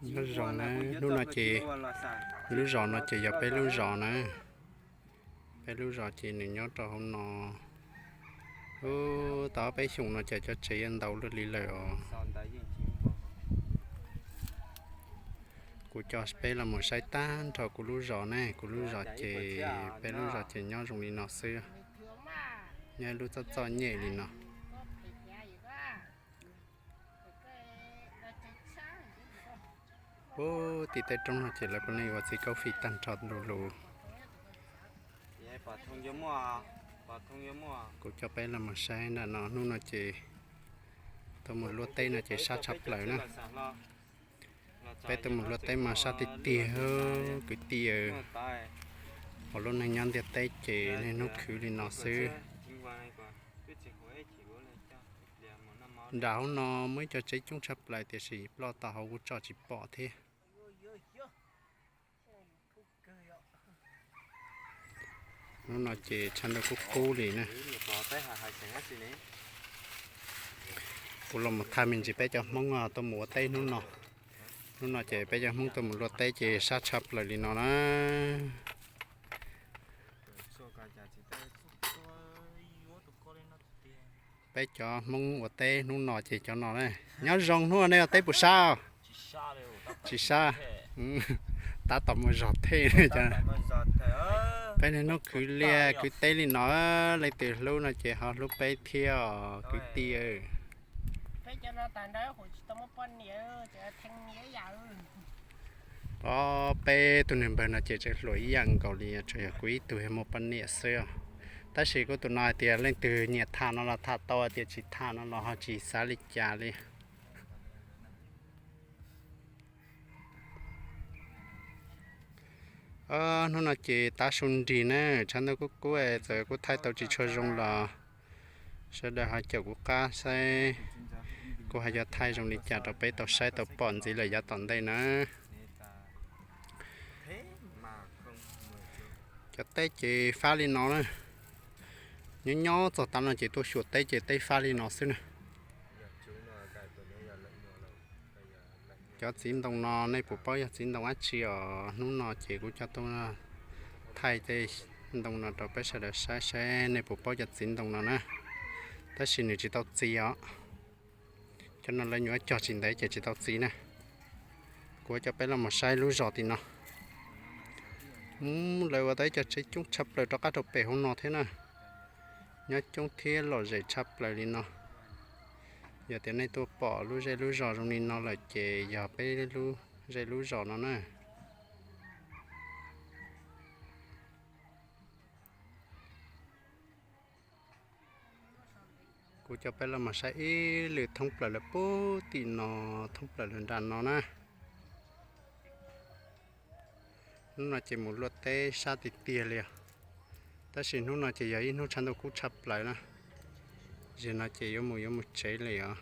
Nyob zoo na, hnub no ces lub zos no ces yog peb lub zos na. Peb lub zos ces nws nyob rau hauv no. Ub, tau peb xyoos no ces cov tsev yuav ntau luaj li lawm os. Kuv coj peb los mus saib tag nrho kuv lub zos ne, kuv lub zos ces peb lub zos ces nyob zoo li no xwb. Nyob lub txoj txoj nyem li no. Ub, tim tej roob no ces lawv puav leej ua txiv kaub fij tag nrho lus lus. Kuv coj peb los mus saib nram no, hnub no ces tuaj mus luaj teb no ces sab tshaj plaws na. Peb tuaj mus luaj teb mas sab tiag tiag kwv tij. Hos lub neej nyob ntiaj teb ces niaj hnub khwv li no xwb. Nram hauv no muaj ib co tsev coob tshaj plaws tiam sis ploj tau hauv kuv tso tsis pom thiab. Hnub no ces tshav ntuj kub kub li na. Kuv los mus thaij me ntsis peb cov Hmoob tuaj mus ua teb hnub no. Hnub no ces peb cov Hmoob tuaj mus luaj teb ces sab tshaj plaws li no na. Peb cov Hmoob ua teb hnub no ces cov no na. Nyob zoo, hnub no nej ua teb puas sab? Tsis sab. Tab tom muaj zog thej. Peb niaj hnub khwv liaj khwv teb li no, leej twg hlub no ces ho hlub peb thiab os kwv tij. Peb cov no tas nrho kuv tsis tau muaj poj niam. Peb tug niag npawg no ces tseem hluas ib yam nkaus li, tsuas yog kuv ib tug muaj poj niam xwb. Tab sis kuv tus no hais tias leej twg nyiam tham no los tham tau, hais tias tsis tham no los ho tsis xav li cas li. Hnub no ces tav su nrig na, tshav ntuj kub kub, txawm kuv thaij tau tsis tshua zoo los sawv daws ho caum kuv qab saib kuv ho yuav thaij zoo li cas rau peb tau saib tau pom ntxiv lawm yav tom ntej na. Cov teb ces fab li no na. Nyob nyob txog tav no ces tuaj xyuas teb ces teb fab li no xwb na. Cov txiv ntoo no nej puas paub yog txiv ntoo dab tsi os? Hnub no ces kuv coj tuaj thaij tej ntoo no rau peb sawv daws saib saib nej puas paub cov txiv ntoo no na. Tab sis nws tsis tau txiv os. Cov no lawv nyuam qhuav cog tsis ntev ces tsis tau txiv na. Kuv coj peb los mus saib lub zos tim no. Lawv ua tau ib co tsev coob tshaj plaws rov qab rau pem hauv no thiab na. Nyob coob thiab lom zem tshaj plaws li no. Yog tias nej tuaj pom lub zej lub zos zoo li no lawm ces yog peb lub zej lub zos no na. Kuv coj peb los mus saib ib lwm thoob plaws lawm puag tim no, thoob plaws lawm nram no na. Hnub no ces mus luaj teb sab tiag tiag li os. Tab sis hnub no ces yog ib hnub tshav ntuj kub tshaj plaws na. Zaum no ces yuav mus yuav mus tsev li os.